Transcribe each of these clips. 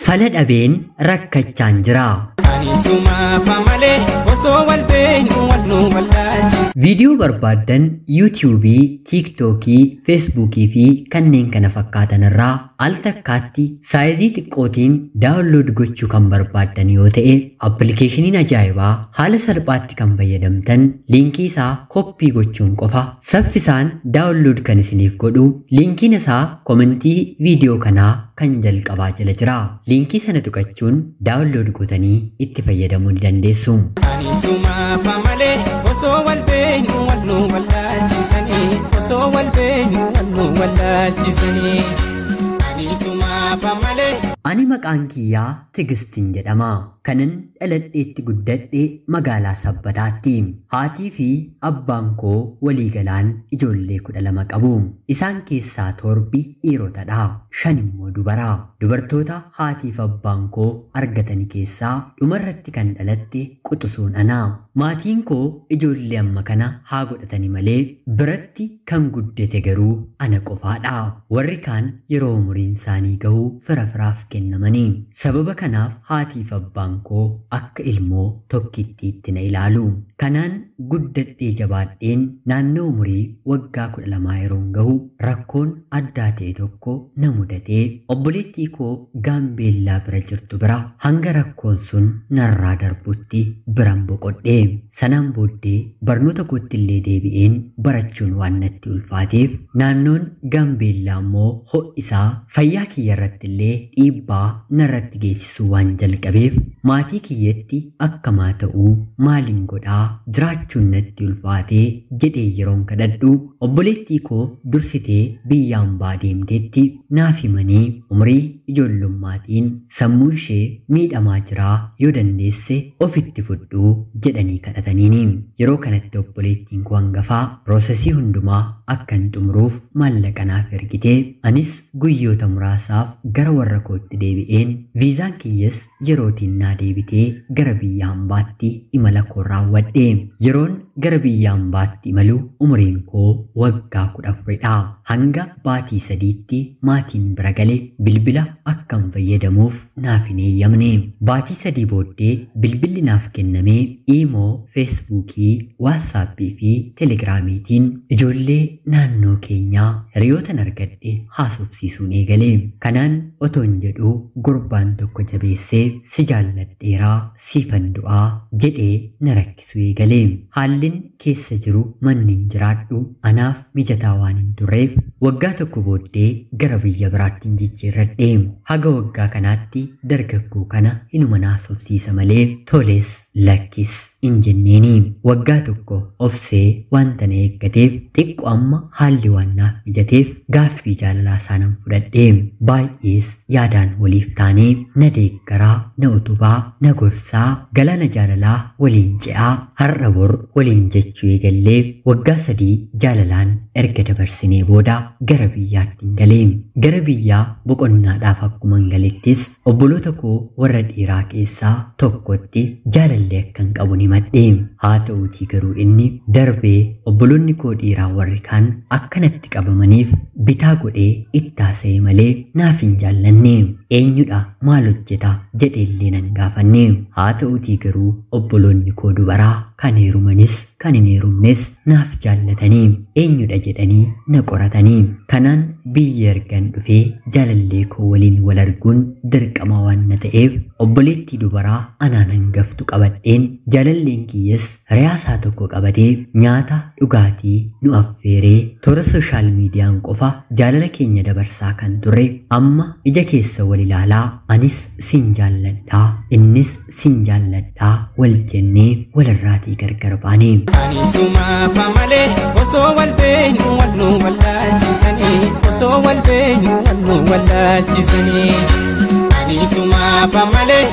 Fala dhabeen rakkachaan jira. Ani sumaafa malee osoo wal beeknu wal nu wallaalchise. Viidiyoo barbaaddan yuutiyuubii, tiiktookii, feesbuukii fi kanneen kana fakkaatan irraa al takkaatti saayizii xiqqootiin daawunlood gochuu kan barbaaddan yoo ta'e, appilikeeshiniin ajaa'ibaa haala salphaatti kan fayyadamtan, liinkii isaa koppii gochuun qofa saffisaan daawunlood kan isiniif godhu, liinkiin isaa komentii viidiyoo kanaa kan jalqabaa jala jira. Liinkii sana tuqachuun daawunlood gootanii itti fayyadamuu ni dandeessu. Ani sumaafa malee osoo wal beeknu wal nu wallaalchisanii, osoo wal beeknu wal nu wallaalchisanii. Ani sumaafa malee. Ani maqaan kiyyaa Tigistiin jedhama. Kanan dhaladheetti guddadhe magaalaa Sabbataatti. Haatii fi abbaan koo waliigalaan ijoollee 12 qabu. Isaan keessaa 7 dhiirotadha. 5 immoo dubara. Dubartoota haatii fi abbaan koo argatani keessaa dhumarratti kan dhalatte quxisuun ana. Maatiin koo ijoollee amma kana haa godhatani malee biratti kan guddate garuu ana qofaadha. Warri kaan yeroo umuriin isaanii gahu fira firaaf kennamanii. Sababa kanaaf haatii fi abbaan koo akka ilmoo tokkittiitti na ilaalu. Kanaan guddadhee jabaadheen naannoo umurii waggaa 12 yeroon gahu rakkoon addaa ta'e tokko na mudatee obboleettii koo Gaambeellaa bira jirtu bira hanga rakkoon sun narraa darbutti biran boqodhe. Sanaan booddee barnoota kootti illee deebi'een barachuun waan natti ulfaateef, naannoon Gaambeellaa immoo ho'isaa fayyaa kiyya irratti illee dhiibbaa narratti geessisuu waan jalqabeef, maatii kiyyatti akkamaa ta'uu maaliin godhaa, jiraachuun natti ulfaatee jedhee yeroon kadhadhu, obboleettii koo dursitee biyya hambaa deemteetti naaf himanii, umurii ijoollummaatiin sammuun ishee miidhamaa jiraa, yoo dandeesse ofitti fudhuu jedhanii kadhataniini. Yeroo kanatti obboleettiin koo hangafaa piroosesii hundumaa akkan xumuruuf maallaqa naaf ergitee, anis guyyoota muraasaaf gara warra kootti deebi'een, viizaan kiyyas yerootiin naa deebitee gara biyya hambaatti imala koo raawwadhe. Yeroon gara biyya hambaatti imalu umuriin koo waggaa 14dha. Hanga baatii 3tti maatiin bira gale bilbila akkan fayyadamuuf naaf hin eeyyamne. Baatii 3 booddee bilbilli naaf kennamee iimoo, feesbuukii, waatsaappii fi telegiraamiitiin ijoollee naannoo keenyaa hiriyootan argadhe haasofsiisuun eegale. Kanaan otoon jedhuu gurbaan tokko jabeessee si jaalladheeraa, siifan du'aa jedhee na rakkisuu eegale. Haallin keessa jiru manni hin jiraadhu anaaf mijataa waan hin turreef waggaa tokko booddee gara biyya biraatti hin jijjiirradhe. Haga waggaa kanaatti dargaggoo kana hinuma naasofsiisa malee toles lakkis hin jenneeni. Waggaa tokko obsee wanta na eeggateef, xiqqoo amma haalli waan naaf mijateef gaaffii jaalalaa isaanan fudhadhe. Baay'ees yaadaan waliif taanee, na deeggaraa, na utubaa, na gorsaa, galaana jaalalaa waliin ce'aa, har'a bor waliin jechuu eegallee waggaa 3 jaalalaan erga dabarsinee booda gara biyyaatti hin galee. Gara biyyaa boqonnaadhaaf akkuma hin galettis obboloota koo warra dhiiraa keessaa tokkotti jaalallee akkan qabu ni madhe. Haa ta'uutii garuu inni darbee obboloonni koo dhiiraa warri kaan akkanatti qabamaniif bitaa godhee itti haasa'e malee naaf hin jaallanne. Eenyudha, maal hojjeta jedheellee nan gaafanne. Haa ta'uutii garuu obboloonni koo dubaraa kan heerumanis kan hin heerumnes naaf jaallatanii eenyudha jedhanii na qoratanii. Kanaan biyya ergan dhufee jaalallee koo waliin wal arguun dirqama waan na ta'eef, obboleettii dubaraa anaan hangaftu qabadheen, jaalalleen kiyyas riyaasaa tokko qabatee nyaata dhugaatii nu affeeree toora sooshaal miidiyaan qofa jaalala keenya dabarsaa kan turre, amma ija keessa wal ilaalaa anis sin jaalladhaa, innis sin jaalladhaa wal jennee walirraatii gargar baane. Ani sumaafa malee osoo wal beeknu wal nu wallaalchisanii, osoo wal beeknu wal nu wallaalchisanii. Ani sumaafa malee.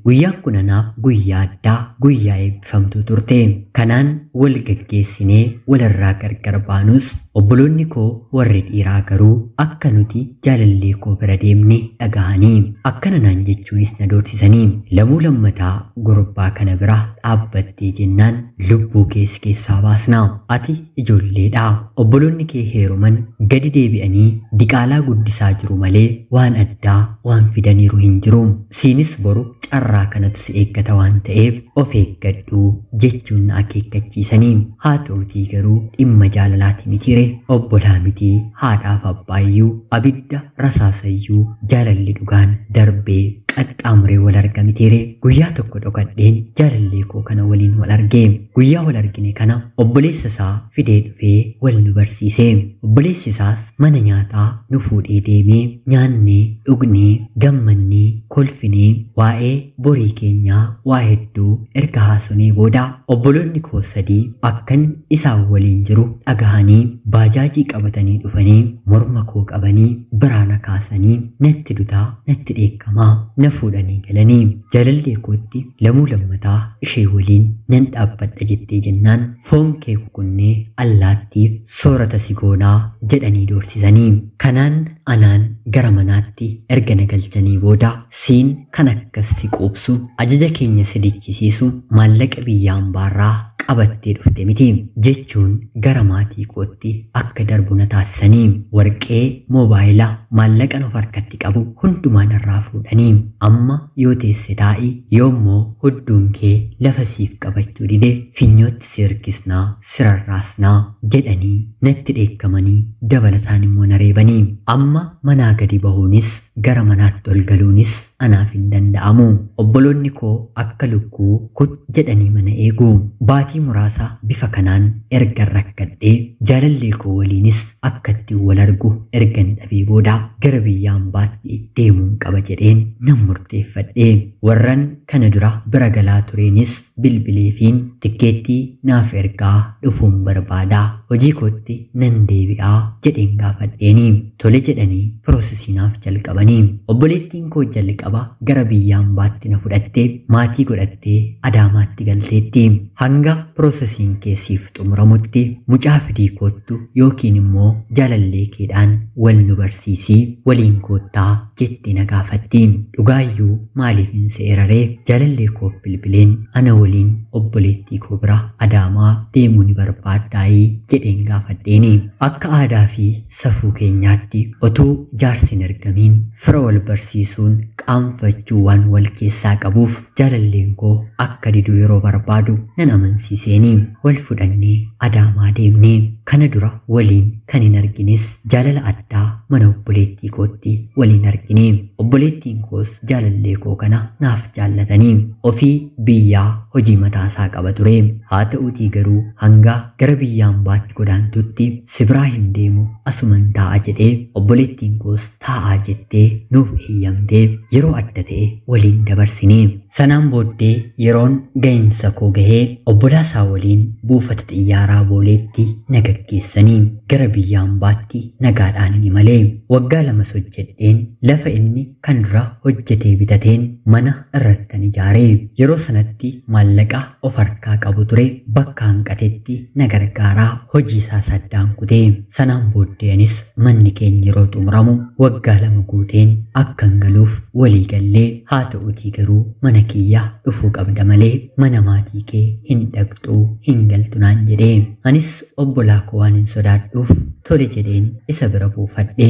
Guyyaa Guyyaan kun anaaf guyyaa addaa, guyyaa eebbifamtuu turte. Kanaan wal gaggeessinee walirraa gargar baanus obboloonni koo warri dhiiraa garuu akka nuti jaalallee koo bira deemne dhagahanii akkana naan jechuunis na doorsisanii, lamuu lammataa gurbaa kana bira dhaabbattee jennaan lubbuu kees keessaa baasna, ati ijoolleedha, obboloonni kee heeruman gadi deebi'anii diqaalaa guddisaa jiru malee waan addaa waan fidaniiru hin jiru, siinis boru carraa kanatu si eeggata waan ta'eef of eeggadhu jechuun na akeekkachiisanii. Haa ta'utii garuu dhimma jaalalaati mitiire, obbolaa mitii, haadhaaf abbaayyuu abidda rasaasayyuu jaalalli dhugaan darbee qaxxaamuree wal arga mitiire. Guyyaa tokko dhokadheen jaalallee koo kana waliin wal arge. Guyyaa wal argine kana obboleessa isaa fidee dhufee wal nu barsiise. Obboleessi isaas mana nyaataa nu fuudhee deemee nyaannee dhugnee gammannee kolfinee waa'ee borii keenyaa waa hedduu erga haasonee booda obboloonni koo sadii akkan isaan waliin jiru dhagahanii baajaajii qabatanii dhufanii morma koo qabanii biraana kaasanii natti dutaa natti dheekkamaa na fuudhanii galanii, jaalallee kootti lamuu lammataa ishee waliin nan dhaabbadha jettee jennaan foon kee kukunnee allaattiif soorata si goonaa jedhanii doorsisanii. Kanaan anaan gara manaatti erga na galchanii booda, siin kan akkas si quubsu, ajaja keenya si dichisiisu maallaqa biyya ambaarraa qabattee dhufte miti jechuun gara maatii kootti akka darbu na taasisanii, warqee, moobaayila, maallaqan of harkatti qabu hundumaan irraa fuudhanii, amma yoo teesse taa'i, yoommoo hudduun kee lafa siif qabachuu dide finyootti si hirkisnaa sirarraasnaa jedhanii natti dheekkamanii dabalataan immoo na reebanii. Amma manaa gadi bahuunis gara manaatti ol galuunis anaaf hin danda'amu. Obboloonni koo akka lukkuu kut jedhanii mana eegu. Baatii muraasa bifa kanaan erga rakkadhee jaalallee koo waliinis akkatti wal argu ergan dhabee booda gara biyya ambaatti deemuun qaba jedheen nan murteeffadhe. Warran kana dura bira galaa tureenis bilbileefiin tikkeettii naaf ergaa, dhufuun barbaadaa, hojii kootti nan deebi'aa jedheen gaafadheeni. Tole jedhanii piroosesii naaf jalqabanii. Obboleettiin koo jalqaba gara biyya ambaatti na fudhattee maatii godhattee Adaamaatti galteetti. Hanga piroosesiin keessiif xumuramutti mucaa fidii koottu yookiin immoo jaalallee keedhaan wal nu barsiisii waliin koottaa jettee na gaafatti. Dhugaayyuu maaliif hin seeraree jaalallee koo bilbileen ana waliin obboleettii koo bira Adaamaa deemuu ni barbaaddaayii jedheen gaafadheeni. Akka aadaa fi safuu keenyaatti otuu jaarsi hin ergamiin fira wal barsiisuun qaanfachuu waan wal keessaa qabuuf jaalalleen koo akka diduu yeroo barbaadu nan amansiiseeni. Wal fudhannee Adaamaa deemnee kana dura waliin kan hin argines jaalala addaa mana obboleettii kootti waliin argine. Obboleettiin koos jaalallee koo kana naaf jaallatanii, ofii biyyaa hojii mataasaa qaba ture. Haa ta'uutii garuu hanga gara biyya ambaatti godaantutti si biraa hin deemu, asuman taa'a jedhee, obboleettiin koos taa'aa jettee nuuf eeyyamtee yeroo adda ta'e waliin dabarsine. Sanaan booddee yeroon gahinsa koo gahee obbolaasaa waliin buufata xiyyaaraa Booleetti na gaggeessanii gara biyya ambaatti nagaadhaan ni malee. Waggaa 2 hojjedheen lafa inni kan dura hojjetee bitateen mana irrattan ijaare. Yeroo sanatti maallaqa of harkaa qabu ture bakka hanqatetti na gargaaraa hojii isaa saddaan kutee. Sanaan booddee anis manni keenya yeroo xumuramu waggaa 2 guuteen akkan galuuf walii gallee, haa ta'uutii garuu mana kiyya dhufuu qabda malee mana maatii kee hin dhaqxuu hin galtu naan jedhee. Anis obbolaa koo waan hin sodaadhuuf tole jedheen isa bira buufadhe.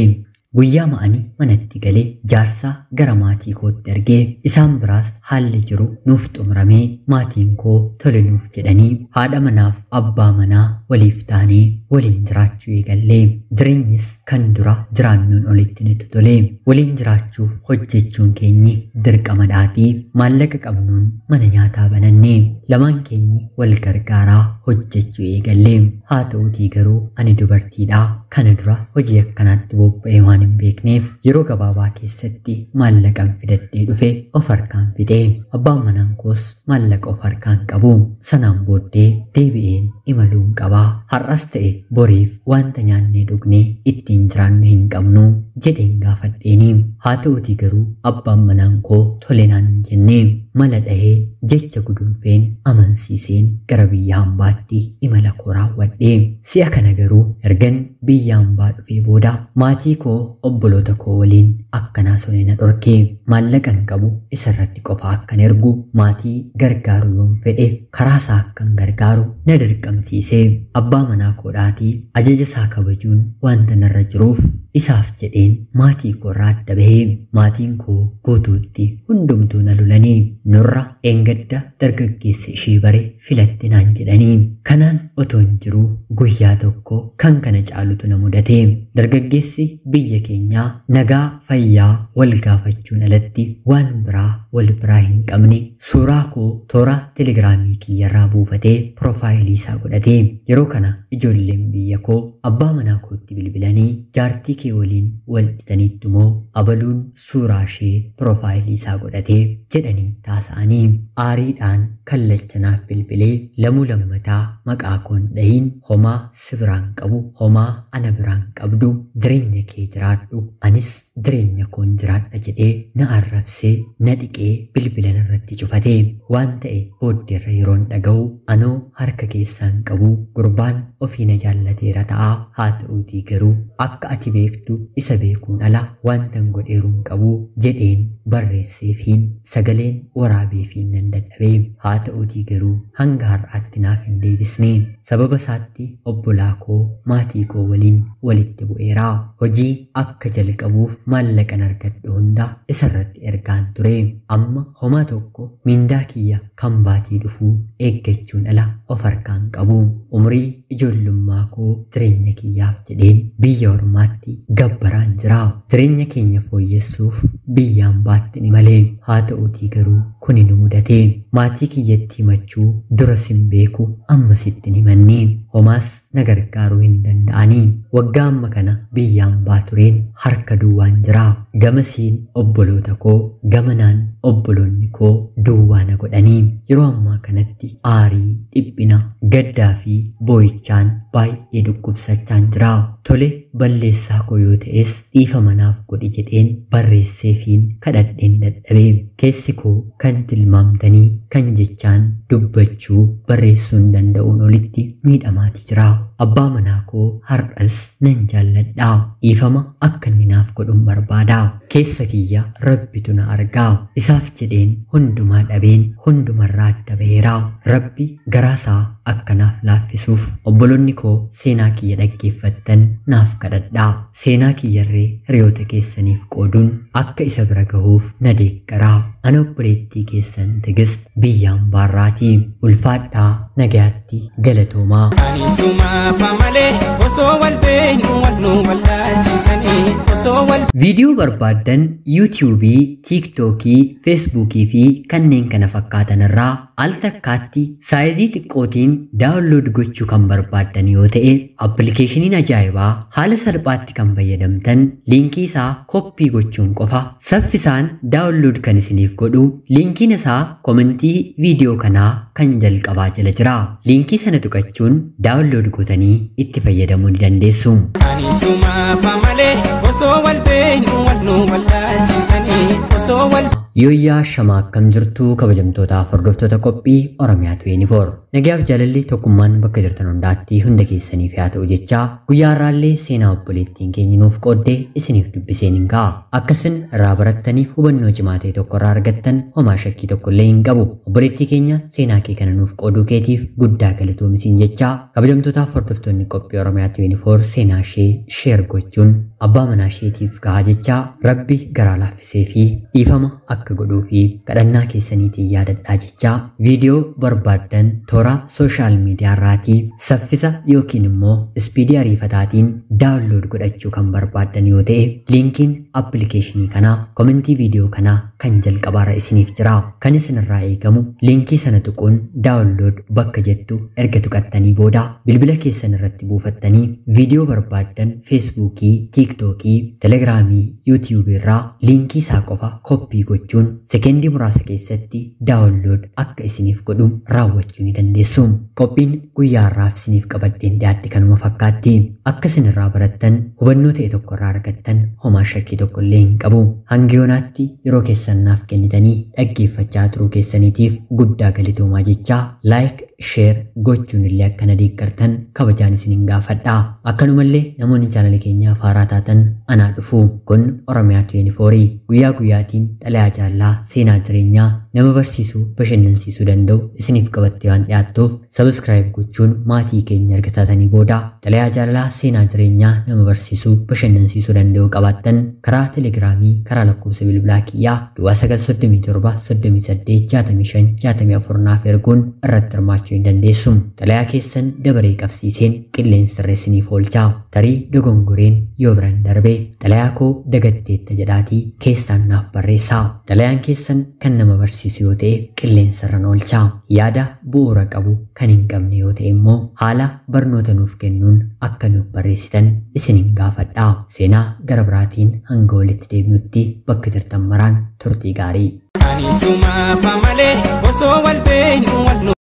Guyyaa ma'anii manatti galee jaarsaa gara maatii kootti ergee isaan biraas haalli jiru nuuf xumuramee maatiin koo tole nuuf jedhanii haadha manaaf abbaa manaa waliif taanee waliin jiraachuu eegallee. Jireenyis kan dura jiraannuun olitti nutti tole. Waliin jiraachuuf hojjechuun keenyi dirqama dhaatii maallaqa qabnuun mana nyaataa banannee lamaan keenyi wal gargaaraa hojjechuu eegallee. Haa ta'uutii garuu ani dubartiidhaa kana dura hojii akkanaatti bobba'ee waan waan hin beekneef yeroo gabaabaa keessatti maallaqan fidadhee dhufe of harkaan fixee abbaan manaan koos maallaqa of harkaan qabu. Sanaan booddee deebi'een imaluun qabaa. Har'as ta'e boriif wanta nyaannee dhugnee ittiin jiraannu hin qabnu jedheen gaafadheeni. Haa ta'utii garuu abbaan manaan koo tole naan hin jenne mala dhahee jecha gudunfeen amansiiseen gara biyya hambaatti imala koo raawwadhe. Si'a kana garuu ergan biyya hambaa dhufee booda maatii koo obboloota koo waliin akkanaa sone na dhorke. Maallaqan qabu isarratti qofa akkan ergu maatii gargaaru yoon fedhe karaa isaa akkan gargaaru na dirqamsiise. Abbaa manaa koodhaatii ajaja isaa kabajuun wanta narra jiruuf isaaf jedheen maatii koo irraa adda bahee maatiin koo guutuutti hundumtuu na lolanii nurra eengadda dargaggeessa ishee bare filatte naan jedhanii. Kanaan otoo hin jiruu guyyaa tokko kan kana caalutu na mudate. Dargaggeessi biyya keenyaa nagaa fayyaa wal gaafachuun alatti waan biraa wal biraa hin qabne suuraa koo toora telegiraamii kiyyarraa buufatee piroofaayilii isaa godhate. Yeroo kana ijoolleen biyya koo abbaa manaa kootti bilbilanii jaartii kee waliin wal dhitaniittu moo abaluun suuraa ishee piroofaayilii isaa godhatee jedhanii taasa'anii aariidhaan kallachanaaf bilbilee lamuu lammataa maqaa koon dhahiin homaa si biraan qabu homaa ana biraan qabdu jireenya kee jiraadhu anis jireenya koon jiraadha jedhee na arrabsee na dhiqee bilbila irratti cufate. Waan ta'e booddeerra yeroon dhaga'u anoo harka keessaan qabu gurbaan ofii na jaallateera ta'a. Haa ta'uutii garuu akka ati beektu isa beekuun ala wantan godheeruun qabu jedheen barreesseefiin sagaleen waraabeefiin nan dadhabe. Haa ta'uutii garuu hanga har'aatti naaf hin deebisne. Sababa isaatti obbolaa koo maatii koo waliin walitti bu'eera. Hojii akka jalqabuuf maallaqan argadhu hunda isarratti ergaan ture. Amma homaa tokko mindaa kiyya kan baatii dhufuu eeggachuun ala of harkaan qabu. Umurii ijoollummaa koo jireenya kiyyaaf jedheen biyya ormaatti gabbaraan jira. Jireenya keenya fooyyessuuf biyyaan baatti ni malee. Haa ta'uutii garuu kuni nu mudate. Maatii kiyyatti himachuu dura sin beeku amma sitti hin himanne. Homaas na gargaaruu hin danda'anii. Waggaa amma kana biyyaan baa tureen harka duwwaan jira. Gamasiin obboloota koo gamanaan obboloonni koo duwwaa na godhanii. Yeroo ammaa kanatti aarii, dhiphina, gaddaa fi boo'ichaan baay'ee dhukkubsachaan jira. Tole balleessaa koo yoo ta'es dhiifama naaf godhi jedheen barreesseefiin kadhadheen dadhabe. Keessi koo kan tilmaamtanii kan jechaan dubbachuu barreessuu hin danda'uun olitti miidhamaati jira. Abbaa manaa koo har'as nan jaalladha. Dhiifama akka inni naaf godhuun barbaada. Keessa kiyya Rabbitu na argaa. Isaaf jedheen hundumaa dhabeen hundumarraa adda baheera. Rabbi garaasaa akka naaf laaffisuuf obboloonni koo seenaa kiyya dhaggeeffattan naaf kadhadhaa. Seenaa kiyyarree hiriyoota keessaniif qooduun akka isa bira gahuuf na deeggaraa. Ana obboleettii keessan Tigist biyyaan baarraatii. Ulfaadhaa, nagayaatti, galatoomaa. Ani sumaafa malee osoo wal beeknu wal nu wallaalchisanii osoo wal Viidiyoo barbaaddan yuutiyuubii, tiiktookii, feesbuukii fi kanneen kana fakkaatan irraa al takkaatti saayizii xiqqootiin daawunlood gochuu kan barbaaddan yoo ta'e appilikeeshiniin ajaa'ibaa haala salphaatti kan fayyadamtan liinkii isaa koppii gochuun qofa saffisaan daawunlood kan isiniif godhu liinkiin isaa komentii viidiyoo kanaa kan jalqabaa jala jira. Liinkii sana tuqachuun daawunlood gootanii itti fayyadamuu ni dandeessu. Ani sumaafa malee osoo wal beeknu wal nu wallaalchisanii osoo wal Yooyyaa shamaa akkam jirtu kabajamtootaaf hordoftoota qophii Oromiyaa 24. Nagayaaf jaalalli tokkummaan bakka jirtan hundaatti hunda keessaniif haa ta'u jechaa guyyaa har'aallee seenaa obboleettiin keenya nuuf qoodde isiniif dubbiseen hin ka'a. Akkasin irraa barattaniif hubannoo cimaa ta'e tokko irraa argattan homaa shakkii tokko illee hin qabu. Obboleettii keenya seenaa kee kana nuuf qooduu keetiif guddaa galatoomi jechaa kabajamtootaaf hordoftoonni qophii Oromiyaa 24 seenaa ishee sheer gochuun abbaa manaa isheetiif gahaa jechaa Rabbi garaa laaffisee fi dhiifama akka godhuu fi kadhannaa keessaniitiin yaadadhaa jechaa viidiyoo barbaaddan toora sooshaal miidiyaa irraatii saffisa yookiin immoo ispiidii ariifataatiin daawunlood godhachuu kan barbaaddan yoo ta'e liinkiin appilikeeshinii kanaa komentii viidiyoo kanaa kan jalqabaarra isiniif jira. Kan isinirraa eegamu liinkii sana tuquun download bakka jettu erga tuqattanii booda bilbila keessan irratti buufattanii viidiyoo barbaaddan Feesbuukii, Tiiktookii, Telegiraamii, Yuutiyuubii irraa liinkii isaa qofa koppii gochuun sekendii muraasa keessatti download akka isiniif godhu raawwachuu ni dandeessu. Qophiin guyyaa har'aaf isiniif qabadheen dhiyaadhe kanuma fakkaatti. Akka isinirraa barattan hubannoo ta'e tokko irraa argattan homaa shakkii tokko illee hin qabu. Hanga yoonaatti yeroo keessan naaf kennitanii dhaggeeffachaa turuu keessaniitiif guddaa galatoomaa jechaa like, share gochuun illee akkana deeggartan kabajaan isiniin gaafadha. Akkanumallee namoonni chaanala keenyaaf haaraa taatan anaa dhufu. Kun Oromiyaa 24 guyyaa guyyaatiin xalayaa jaalalaa seenaa jireenyaa nama barsiisuu bashannansiisuu danda'u isiniif qabattee waan dhiyaattuuf subscribe gochuun maatii keenya erga taatanii booda xalayaa jaalalaa seenaa jireenyaa nama barsiisuu bashannansiisuu danda'u qabaattan karaa telegiraamii karaa lakkoofsa bilbilaa kiyyaa duwwaa 937 38 65 64 naaf erguun irratti hirmaachuu ni dandeessu. Xalayaa keessan dabaree qabsiiseen qilleensa irra isiniif oolcha. Tarii dogongoreen yoo biran darbe xalayaa koo dagatteetta jedhaatii keessaan naaf barreessaa. Xalayaan keessan kan nama barsiisu yoo ta'e qilleensa irra oolcha. Yaada bu'uura qabu kan hin qabne yoo ta'e immoo haala barnoota nuuf kennuun akka nuuf barreessitan isinin gaafadha. Seenaa gara biraatiin hanga walitti deebinutti bakka jirtan maraan turtii gaarii. Ani sumaafa malee osoo wal beeknu wal nu.